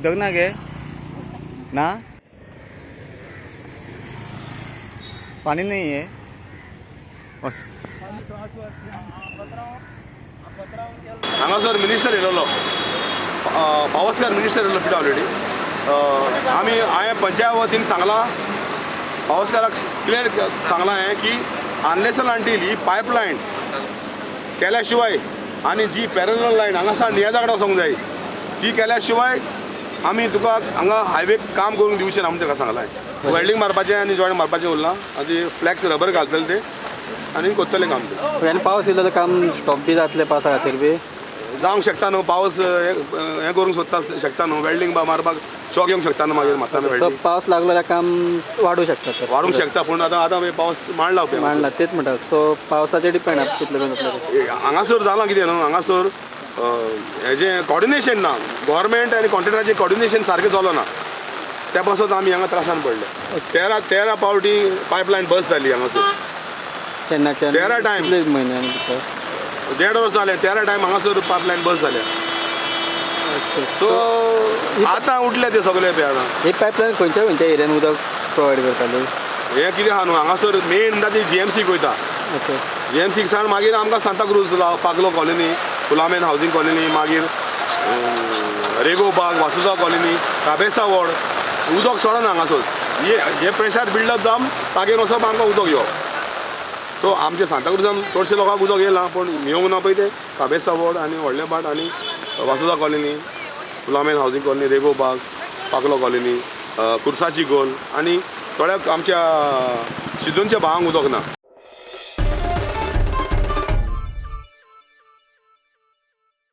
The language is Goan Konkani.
उदक ना गे ना, पानी नहीं है। हांगासर मिनिस्टर येयलेलो, पावसकार मिनिस्टर येयलो पीडब्ल्यूडी। आमी हांवें पंचायत वतीन सांगलां, पावसकाराक क्लियर सांगलां हांवें की अनलेस अनटील ही पायपलायन केल्या शिवाय आनी जी पॅरलल लायन हांगासर नियाजा कडेन वचोंक जाय ती केल्या शिवाय आमी तुका हांगा हायवे काम करूंक दिवचें ना म्हूण ताका सांगलां। वेल्डींग मारपाचें आनी जॉयंट मारपाचें उरलां, आनी फ्लॅक्स रबर घालतले ते आनी करतले काम ते। आनी पावस येयलो जाल्यार काम स्टॉप बी जातलें पावसा खातीर बी जावंक शकता न्हू। पावस हें करूंक सोदता शकता न्हू, वेल्डींग मारपाक शॉक येवंक शकता न्हू मागीर मारतना। सो पावस लागलो जाल्यार काम वाडूं शकता तर, वाडूंक शकता, पूण आतां आतां पावस मांडला मांडला तेच म्हणटा। सो पावसाचेर डिपेंड आसा कितले मेरेन जातलें। हांगासर जालां कितें न्हू, हांगासर हेजें कॉर्डिनेशन ना, गव्हर्मेंट आनी कॉन्ट्रेक्टराचें कॉर्डिनेशन सारकें जालो ना, त्या पासत आमी हांगा त्रासान पडले। 13 पावटी पायपलायन बस जाली हांगासर। केन्ना 13 टायम म्हयन्यान 1.5 वर्स जालें, 13 टायम हांगासर पायपलायन बस जाल्या। सो आतां उठले ते सगळे पळय आतां। ही पायपलायन खंयच्या खंयच्या एरियान उदक प्रोवायड करताली? हें कितें आहा न्हू, हांगासर मेन म्हणटा ती जीएमसीक वयता। जीएमसीक सावन मागीर आमकां सांताक्रूज, पागलो कॉलनी, फुलामेन हावजींग कॉलनी, मागीर रेगो बाग, वासुदा कॉलनी, काबेसा वॉर्ड उदक सोडना हांगासर। हे प्रेशर बिल्डअप जावन तागेर वचप आमकां उदक येवप। सो आमचे सांताक्रुजान चडशे लोकांक उदक येयलां, पूण येवंक ना पळय ते काबेसा वॉर्ड आनी व्हडले भाट आनी वासुदा कॉलनी, फुलामेन हावजींग कॉलनी, रेगो बाग, पाकलो कॉलनी, कुर्साची गोल आनी थोड्या आमच्या सिदोनच्या भागांक उदक ना।